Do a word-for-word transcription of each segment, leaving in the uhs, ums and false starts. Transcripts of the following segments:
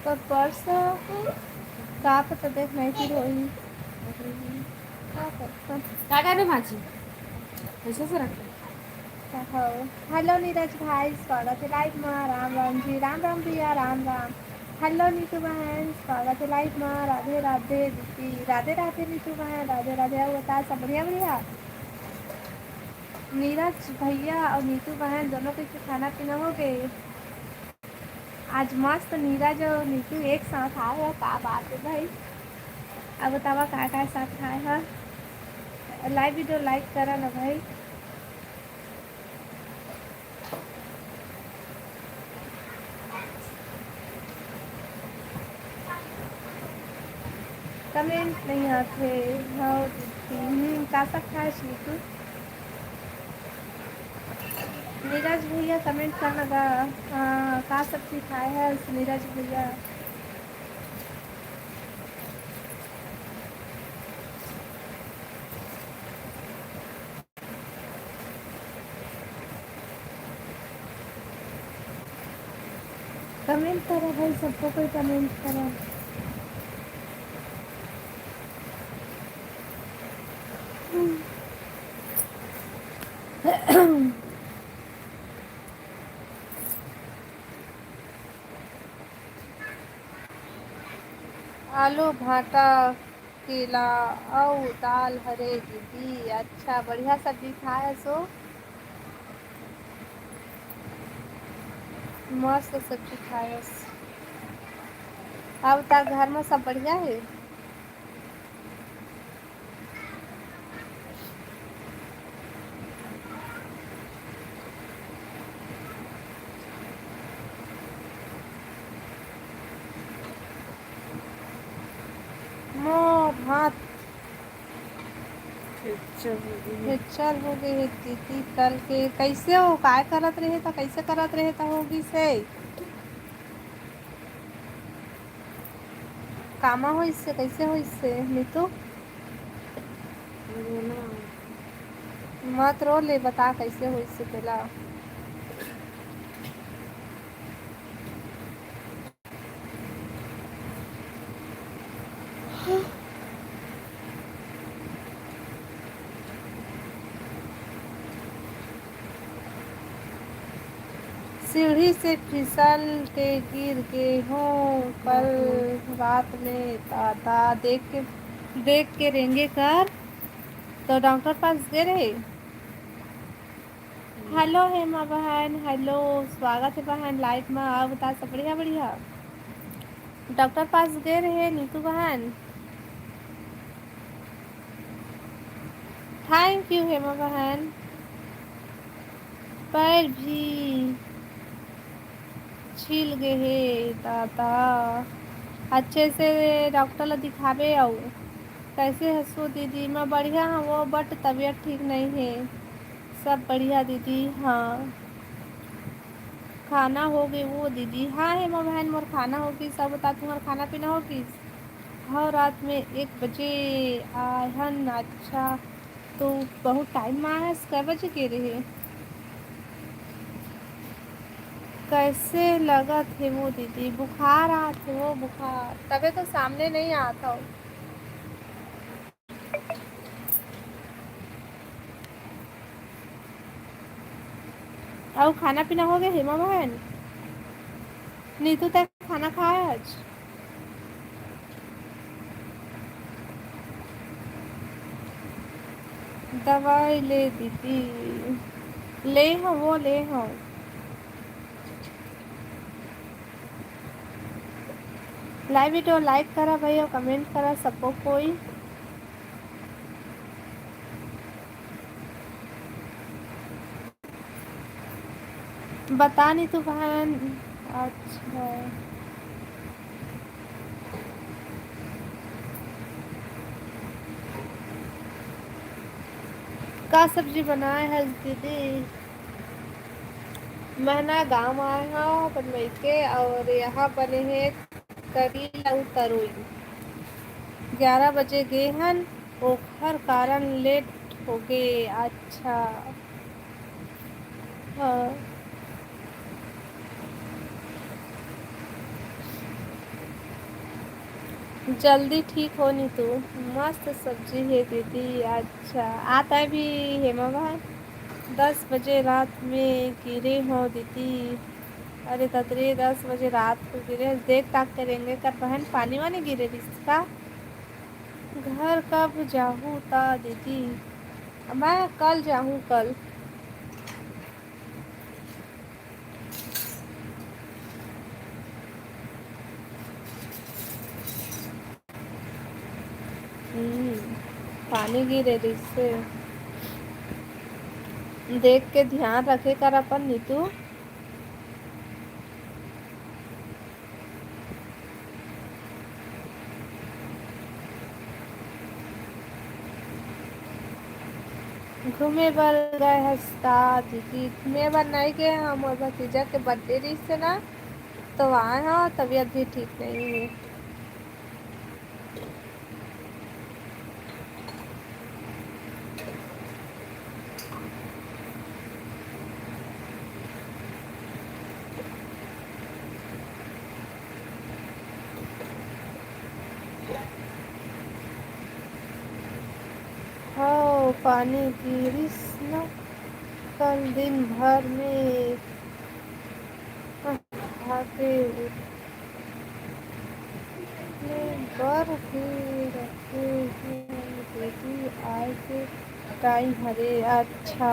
पर परसों का पता, देख नहीं फिर होई। का पता। का गाने भाजी? कैसे से रखे? हाँ। हेलो नीरज भाई, स्वागत है लाइव में। राम राम जी, राम राम भैया, राम राम। हेलो नीतू बहन, स्वागत है लाइव में। राधे राधे दीदी, राधे राधे नीतू बहन, राधे राधे। और बता, सब बढ़िया बढ़िया? नीरज भैया और नीतू बहन दोनों के खाना पीना हो गए? आज मस्त नीरज और नीतू एक साथ आए हो, का बात है भाई? अब बतावा का का साथ आए हो? लाइव वीडियो लाइक करा ना भाई। कमेंट नहीं आते। हाँ दीदी, हम्म, का सब खाए छी तू? नीरज भैया कमेंट करना गा। हाँ, का सब्जी खाए है नीरज भैया? कमेंट करो भाई, सबको कोई कमेंट करो। आलू भाटा केला अउ दाल हरे दीदी। अच्छा, बढ़िया सब्जी खाए सो। मस्त सब्जी खायस। अब तक घर में सब बढ़िया है? मोर हाथ फ्रैक्चर हो गई है। फ्रैक्चर हो गई है दीदी। कल के कैसे हो, काय करत रहे था, कैसे करत रहे था, होगी से? कामा होइस से, कैसे होइस से नीतू? मत रो ले, बता कैसे होइस से तेला। सीढ़ी से फिसल के गिर गे हों कल रात में दादा, देख के, देख के रेंगे कर। तो डॉक्टर पास गे रहे। हेलो हेमा बहन, हेलो, स्वागत है बहन लाइव में। आओ बता, सब बढ़िया बढ़िया? डॉक्टर पास गे रहे नीतू बहन। थैंक यू हेमा बहन। पैर भी छिल गे हे दादा। अच्छे से डॉक्टर ला दिखाबे। अउ कैसे हसो दीदी? मैं बढ़िया हूँ वो, बट तबीयत ठीक नहीं है। सब बढ़िया दीदी। हाँ, खाना हो गए वो दीदी? हाँ हेमा बहन, मोर खाना हो गई। सब बता, तुम्हार खाना पीना हो गई? हाँ, रात में एक बजे आए हन। अच्छा, तो बहुत टाइम में आए हस। कै बजे के रहे? कैसे लगत हे वो दीदी? बुखार आत हे वो, बुखार, तबे तो सामने नहीं आत हो। अउ खाना पीना हो गए हेमा बहन? नीतू, तै खाना खाए आज? दवाई ले दीदी। ले हूँ, वो ले हूँ। लाइव वीडियो लाइक करा भाई और कमेंट करा सबको कोई। बता नीतू बहन। अच्छा, का सब्जी बनाए हस दीदी? मैं ना गांव आए हव अपन मइके, और यहाँ बने हे करेला अउ तरोई। ग्यारह बजे गे हन, ओखर कारण लेट हो गे। अच्छा, हाँ। जल्दी ठीक हो नीतू। मस्त सब्जी हे दीदी। अच्छा, आता भी हेमा भाई। दस बजे रात में गिरे हो दीदी। अरे दतरे, दस बजे रात को गिरे, देख ताक के रेंगे कर बहन, पानी वानी गिरे रिस का? घर कब जाहू ता दीदी? मैं कल जाहूँ, कल। हम्म, पानी गिरे रिसे। देख के ध्यान रखे कर अपन नीतू। घूमे बर गए हस का दीदी? घूमे बर नहीं गए, हमर भतीजा के बर्थडे रहिस हे ना, तो आए हो, तबीयत भी ठीक नहीं है। हाँ, पानी गिरिस न कल दिन भर में। आके उठने बर ही रखे हैं, बेटी आए के टाइम हरे। अच्छा,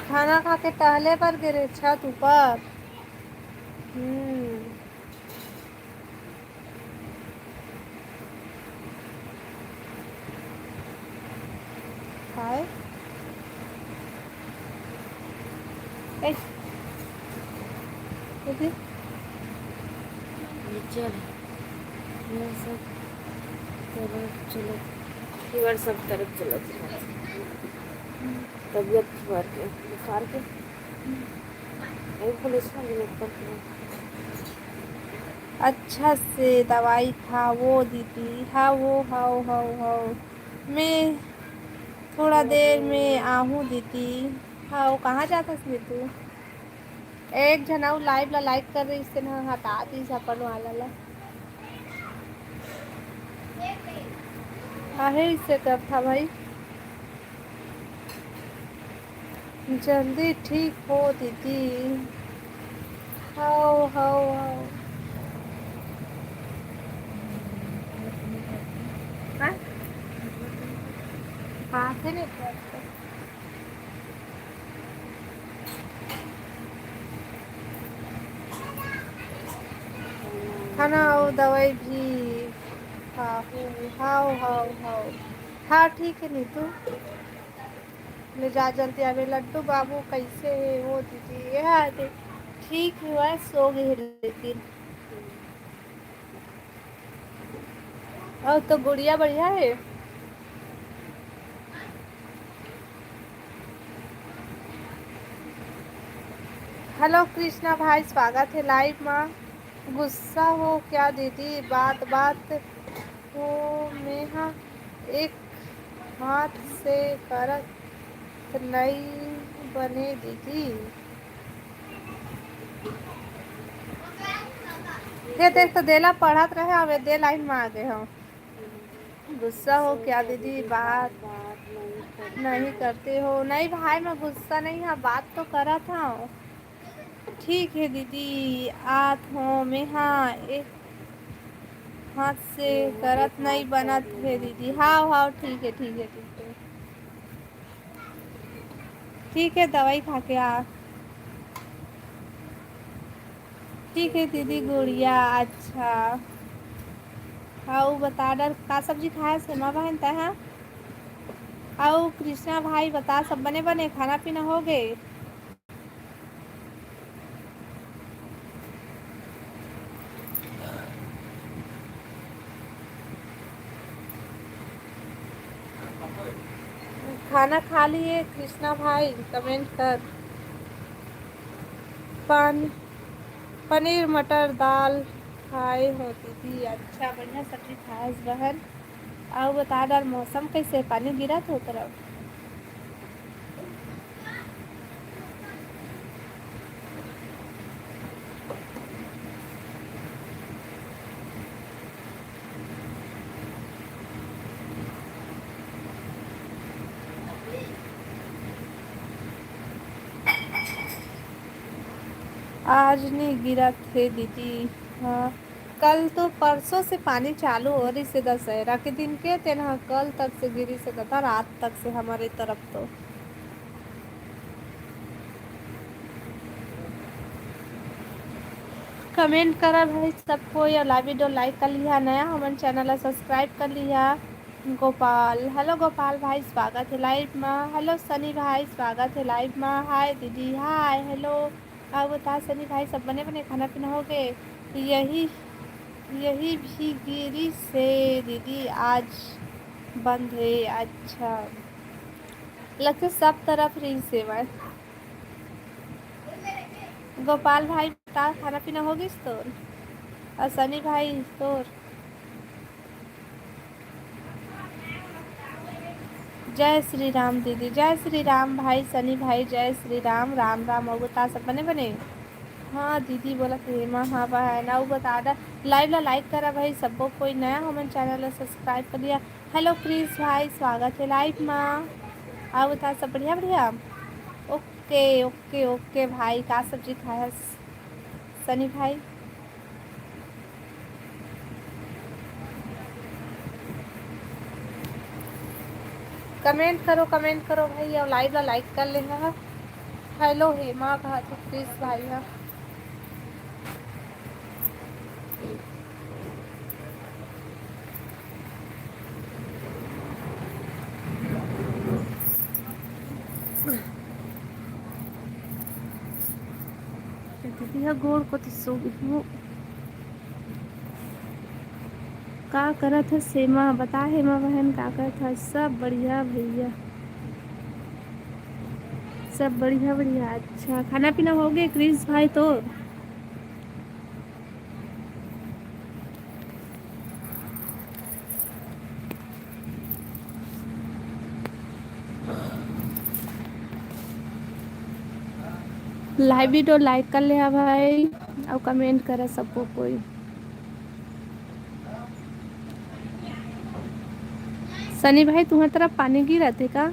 खाना खा के टहले बर गे रहे छत ऊपर। हम्म। हाय। ए, दीदी। चल, ये सब तरफ चलो, ये सब तरफ चलो। तबीयत बुखार के, बुखार के। एक पुलिस वाले ने ऊपर किया। अच्छा से दवाई खाओ दीदी। हाँ वो, हाओ, हाओ, हाओ। मैं थोड़ा देर में आहूँ दीदी। हाँ वो, कहाँ जाथस नीतू? एक झन अउ लाइव ला लाइक कर रहिस तेन ह हटा दिस अपन वाला ला। आहे इसे करथा भाई। जल्दी ठीक हो दीदी। हाओ, हाओ, हाओ। हाँ? बात है नहीं करते। खाना अउ दवाई भी खाहू। हाओ, हाओ, हाओ। हाँ, ठीक है नीतू। ले जा जल्दी आवे। लड्डू बाबू कैसे है वो दीदी? ये है दे-, ठीक है, वह सो गए हैं लेकिन। और तो गुड़िया बढ़िया है। हेलो कृष्णा भाई, स्वागत है लाइव में। गुस्सा हो क्या दीदी? बात बात हो, मेहा एक हाथ से करत नई बने दीदी। ये देख तो देला पढ़त रहे, अब ये दे लाइन में आ गए हम। गुस्सा हो क्या दीदी? बात नहीं करते हो। नहीं भाई, मैं गुस्सा नहीं, हाँ बात तो करत हूँ। ठीक है दीदी, आत हो मैं, हाँ एक हाथ से करत नहीं बनत है दीदी। हाँ हाँ, ठीक है, ठीक है, ठीक है। ठीक है, दवाई खा के आ। ठीक है दीदी गुड़िया। अच्छा, हाँ वो बता डर का सब्जी खाया से माँ बहन तय, हाँ। अउ कृष्णा भाई बता, सब बने बने, खाना पीना हो गए? खाना खा लिए कृष्णा भाई, कमेंट कर। पान पनीर मटर दाल खाए हो दीदी। अच्छा, बढ़िया सब्जी खाए बहन। अउ बता डर, मौसम कैसे, पानी गिरा तो तरफ? आज नहीं गिरत हे दीदी। हाँ, कल तो परसों से पानी चालू हो रही से दशहरा के दिन के, तेन ह कल तक से गिरी से कथा रात तक से हमारे तरफ तो। कमेंट करा भाई सबको, या लाइव वीडियो लाइक कर लिहा, नया हमन चैनल ला सब्सक्राइब कर लिहा। गोपाल, हेलो गोपाल भाई, स्वागत है लाइव मा। हेलो सनी भाई, स्वागत है लाइव मा। हाय दीदी, हाय, हेलो। अउ बता सनी भाई, सब बने बने, खाना पीना हो गए? यही, यही भी गिरी से दीदी आज बंद है। अच्छा, लगता सब तरफ रही से मैं। गोपाल भाई, बता, खाना पीना हो गइस तोर? अउ सनी भाई तोर? जय श्री राम दीदी, जय श्री राम भाई सनी भाई, जय श्री राम, राम राम। अउ बता, सब बने बने? हाँ दीदी, बोला थे, हाँ बहन। अउ बता दा, लाइव ला लाइक करा भाई, सबको कोई नया हमन चैनल ला सब्सक्राइब कर लिहा। हेलो क्रिस भाई, स्वागत है लाइव मा। अउ बता, सब बढ़िया बढ़िया? ओके ओके ओके भाई, का सब्जी खाया सनी भाई? कमेंट करो, कमेंट करो भाई, अउ लाइव ला लाइक कर ले हा। हेलो हेमा, कहा थे क्रिस भाई हा। दीदी ह गोड़ कोती सो गे हो। का करत हस हेमा? बता हेमा बहन, का करत हस? सब बढ़िया भैया, सब बढ़िया बढ़िया। अच्छा, खाना पीना हो गए क्रिस भाई तोर? लाइव वीडियो लाइक कर ले हा भाई, अउ कमेंट करा सबको कोई। सनी भाई, तुम्हार तरफ पानी गिरत हे का?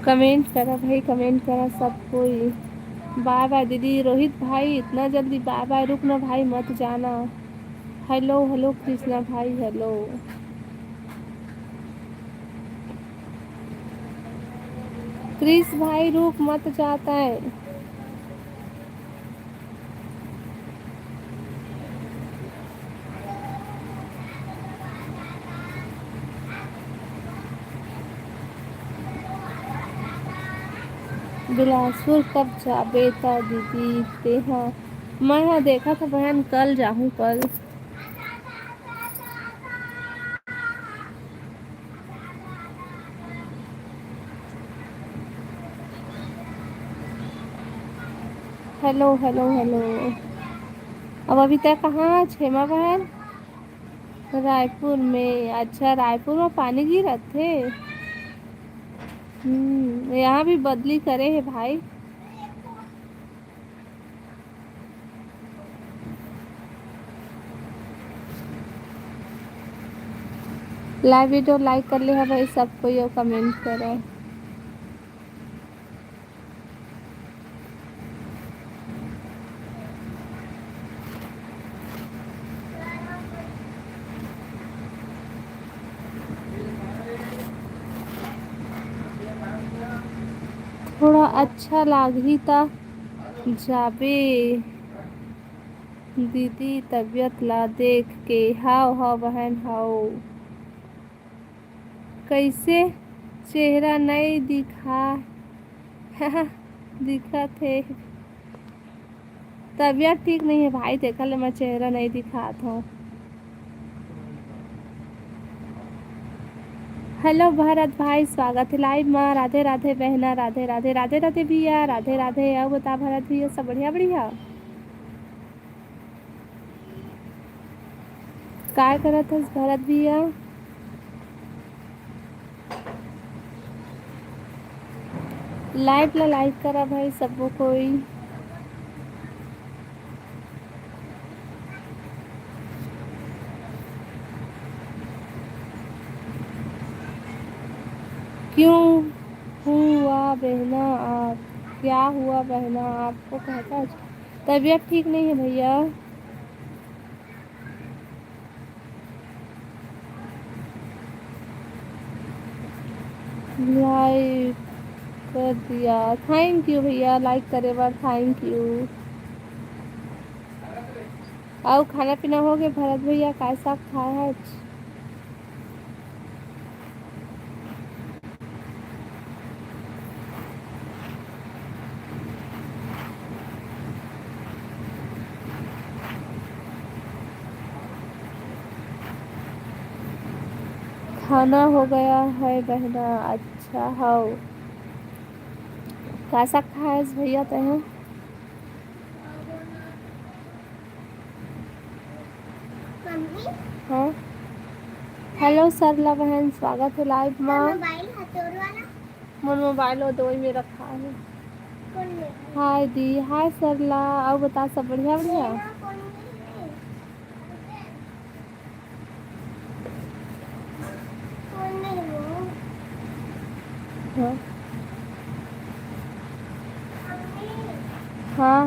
कमेंट करा भाई, कमेंट करा सब कोई। बाय बाय दीदी। रोहित भाई, इतना जल्दी बाय बाय? रुक ना भाई, मत जाना। हेलो हेलो कृष्णा भाई, हेलो। क्रिस भाई, रुक मत जाता है। बिलासपुर कब जाबे त दीदी तेहा? मैं हा देखत हंव बहन, कल जाहूं, कल। Hello hello hello. अब अभी तक कहाँ छेमा बहन? रायपुर में। अच्छा, रायपुर में पानी गिरत हे। हम्म, यहाँ भी बदली करे हे भाई। लाइव वीडियो लाइक कर ले हा भाई सब कोई, अउ कमेंट करा। थोड़ा अच्छा लागही त जाबे दीदी, तबियत ला देख के। हाव हाव बहन हाव। कैसे चेहरा नई दिखा दिखत हे? तबियत ठीक नहीं है भाई, तेकर ले मैं चेहरा नहीं दिखात हूँ। हेलो भरत भाई, स्वागत है लाइव मा। राधे राधे बहना, राधे राधे, राधे राधे भैया, राधे राधे। अउ बता भरत भैया, सब बढ़िया बढ़िया? काय करत हस भरत भैया? Live ला like करा भाई सबो कोई। क्यों हुआ बहना आप, क्या हुआ बहना आपको, कहता है तबीयत ठीक नहीं है भैया। Like कर दिया, thank you भैया, like करे बर thank you। अउ खाना पीना हो गए भरत भैया, काय साग खाए है आज? खाना हो गया है बहना। अच्छा, हव। का साग खाएस भैया तैं? हाँ। Hello सरला बहन, स्वागत है live मा। मोर mobile वो दोई में रखा है। Hi दी, hi सरला, अउ बता सब बढ़िया बढ़िया? हाँ। हाँ।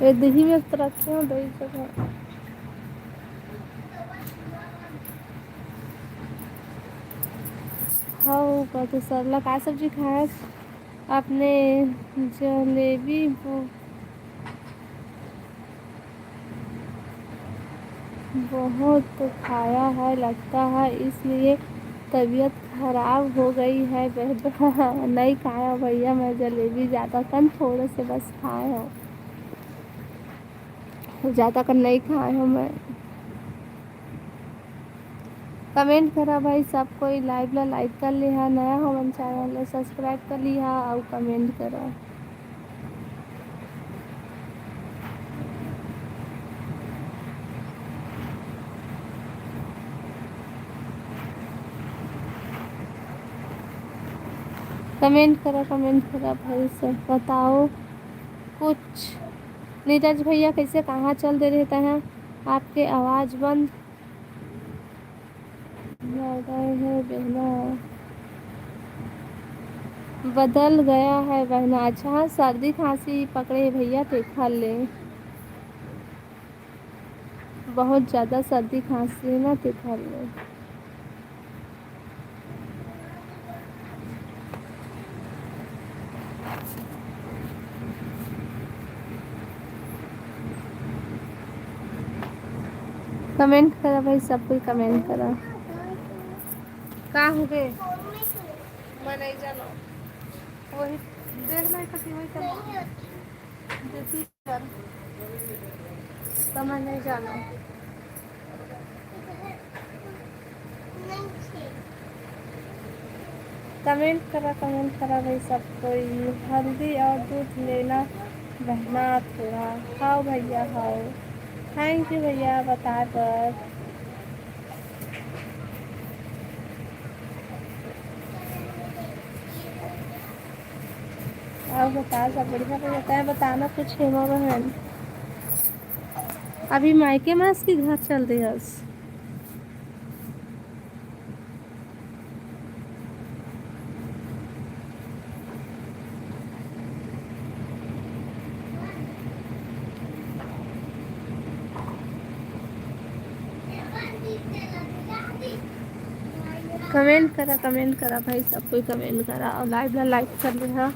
ये दही में तो रखे हो दो ही जगह। हाँ, वो कहते सरला का सब्जी खाएस? आपने जलेबी वो बहुत खाया है लगता है, इसलिए तबीयत खराब हो गई है बहना। नहीं खाया भैया मैं जलेबी ज़्यादा कन, थोड़े से बस खाए हूँ, ज़्यादा कन नहीं खाए हूँ मैं। Comment करा भाई सब कोई, live ला like कर लिहा, नया हो मन channel ला subscribe कर लिहा अउ comment करा। Comment करा, comment करा भाई सब, बताओ कुछ। नीरज भैया कैसे, कहाँ चल दे रहे हैं? आपके आवाज़ बंद हो गए है बहना, बदल गया है बहना। अच्छा, हाँ, सर्दी खांसी पकड़े है भैया, तेखर ले बहुत ज़्यादा सर्दी खांसी है ना, तेखर ले। Comment करा भाई, सब कोई comment करा। का हो गे? मैं नहीं जानो। वही देखना है कथी वही करना। जैसी कर। तो मैं नहीं जानो। Comment करा, comment करा भाई सब कोई। हल्दी और दूध लेना बहना थोड़ा। हाव भैया, हाव। Thank you भैया बताए बर। अउ बता, सब बढ़िया भैया, तैं बताना कुछ हेमा बहन। अभी मायके मास के घर चल दे हस। Comment करा, comment करा भाई, सब कोई comment करा अउ live ला like कर ले हा।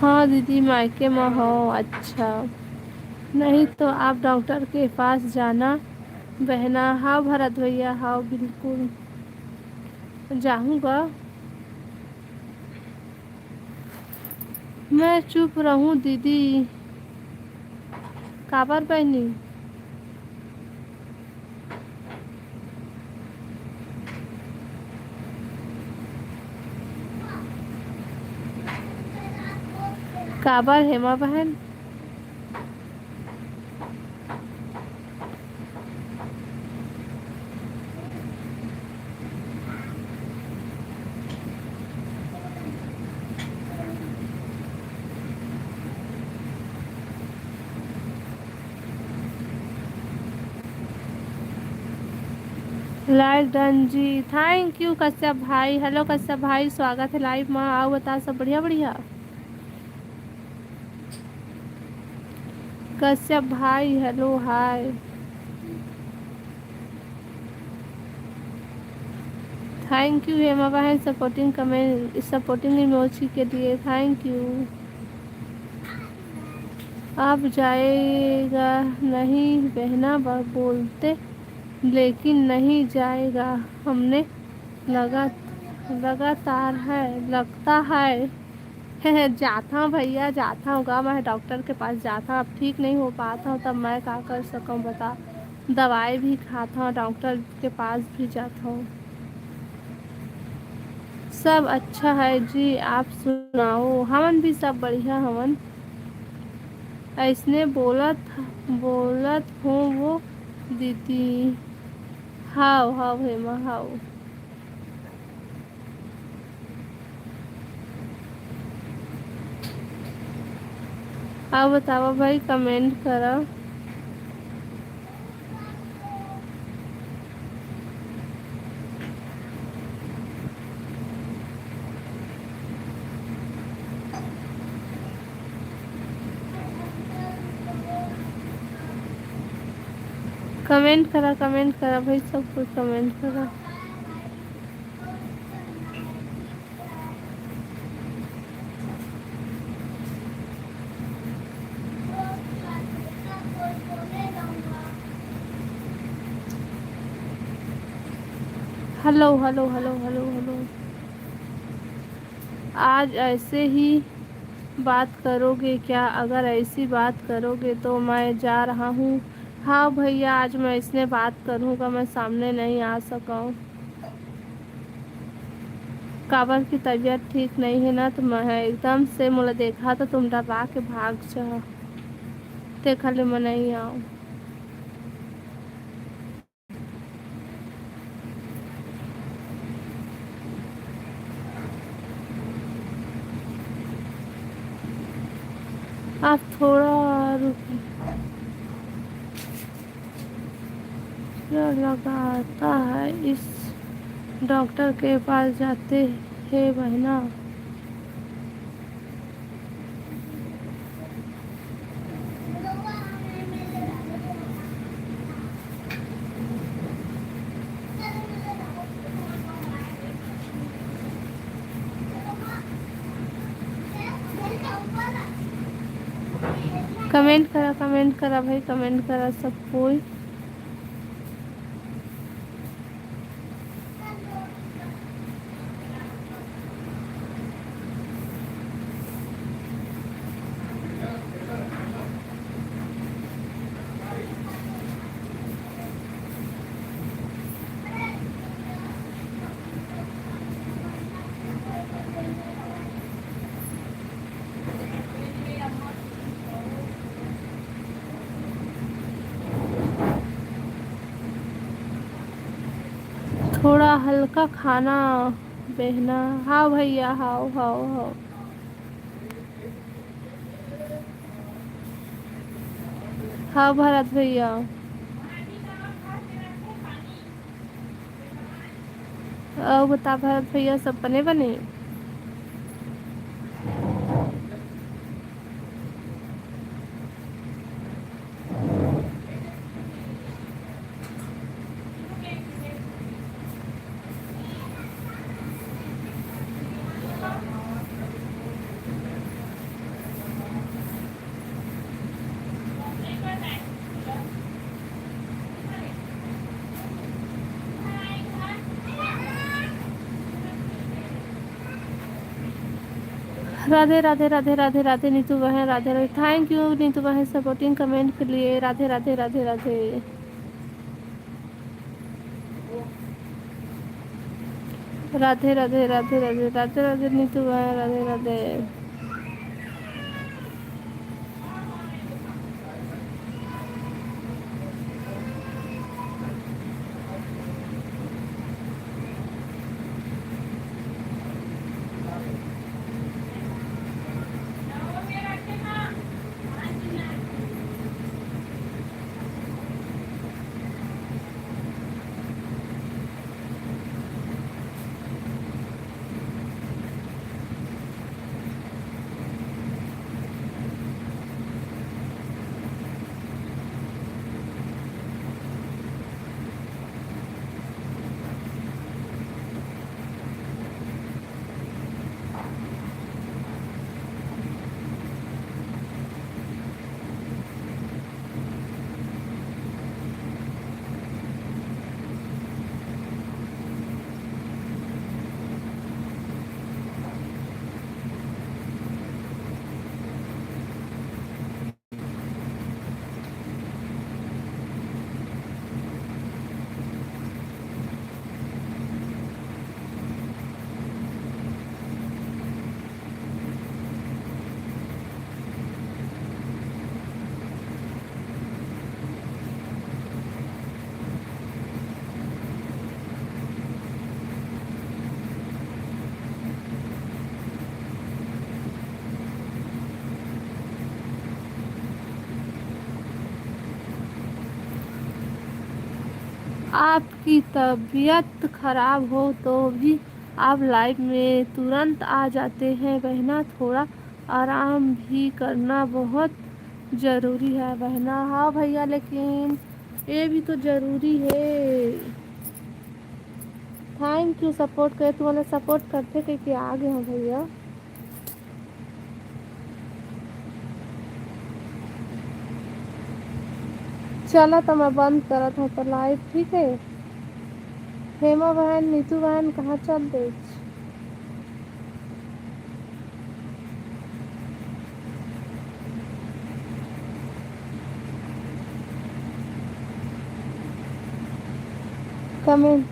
हाँ दीदी, मायके में हो। अच्छा, नहीं तो आप डॉक्टर के पास जाना बहना। हाँ भरत भैया, हाँ बिल्कुल जाहूँगा। मैं चुप रहूं दीदी, काबर बहिनी? काबर हेमा बहन? Live done ji, thank you Kashyap भाई। Hello कश्यप भाई, स्वागत है live में। अउ बता, सब बढ़िया बढ़िया? कश्यप भाई, hello, hi। Thank you Hema बहन, supporting comment, supporting emoji के लिए thank you। अब जाएगा नहीं बहना, ब-, बोलते लेकिन नहीं जाएगा। हमने लगा, लगातार है, लगता है। जात हव भैया, जात हव गा, मैं डॉक्टर के पास जात हव। अब ठीक नहीं हो पात हव, तब मैं का कर सकव बता। दवाई भी खात हव, डॉक्टर के पास भी जात हव। सब अच्छा है जी, आप सुनाओ? हमन भी सब बढ़िया हवन। ऐसने बोलत, बोलत हो वो दीदी। हाव, हाव हेमा, हाव। अउ बतावा भाई, comment करा। Comment करा, comment करा भाई, सब कोई comment करा। Hello, hello, hello, hello, hello। आज ऐसे ही बात करोगे क्या? अगर ऐसी बात करोगे तो मैं जा रहा हूँ। हाँ भैया, आज मैं इसने बात करूँगा, मैं सामने नहीं आ सकूँ। काबर की तबीयत ठीक नहीं है ना, तो मैं एकदम से मोला देखा तो तुम डरा के भाग जा, तेखर ले मैं नहीं आऊँ। आप थोड़ा रुक। डर लगाता है इस डॉक्टर के पास जाते हैं बहना। Comment करा, comment करा भाई, comment करा सब कोई। थोड़ा हल्का खाना बहना। हाँ भैया, हाव, हाव, हाव। हाँ भरत भैया। अउ बता भरत भैया, सब बने बने? राधे राधे राधे राधे राधे नीतू बहन, राधे राधे। Thank you नीतू बहन, supporting comment के लिए। राधे राधे राधे राधे। राधे राधे राधे राधे राधे राधे नीतू बहन, राधे राधे। आपकी तबीयत खराब हो तो भी आप live में तुरंत आ जाते हैं बहना, थोड़ा आराम भी करना बहुत जरूरी है बहना। हाँ भैया, लेकिन ये भी तो जरूरी है। Thank you support करे, तुम्हारा support करते कह के आ गए हो भैया। चला तो मैं बंद करत हूँ तो live, ठीक है। हेमा बहन, नीतू बहन कहाँ चल देच? Comment।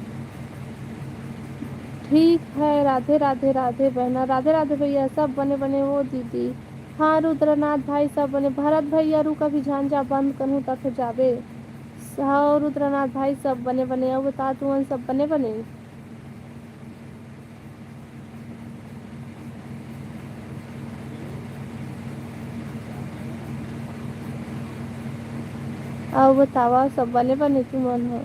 ठीक है, राधे राधे राधे बहना, राधे राधे भैया, सब बने बने हो दीदी। हाँ रुद्रनाथ भाई, सब बने। भरत भैया रुक, अभी झन जा बंद करूँ तब फिर जाबे। हाँ रुद्रनाथ भाई, सब बने बने। अब बता तुमन सब बने बने। अउ बतावा, सब बने बने तुमन हो?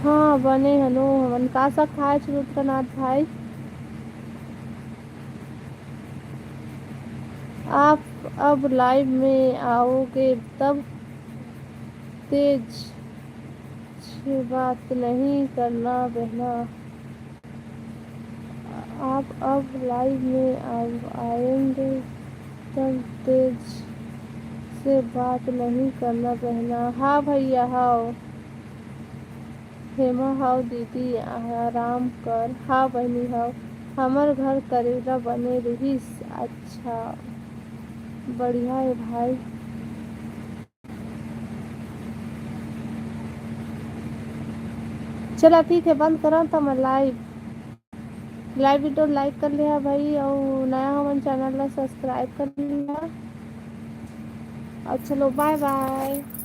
हाँ, बने हनो हमन। का साग खाए छ रुद्रनाथ भाई? आप अब live में आओगे तब तेज से बात नहीं करना बहना। आप अब live में आएंगे तब तेज से बात नहीं करना बहना। हाँ भैया, हाँ। हेमा, हव दीदी, आराम कर। हाँ बहिनी, हव। हमर घर करेला बने रिहिस। अच्छा, बढ़िया हे भाई। चला ठीक है, बंद करा त मैं live, live video like कर लिया भाई, और नया हमन channel ला subscribe कर लिया। और चलो, bye bye।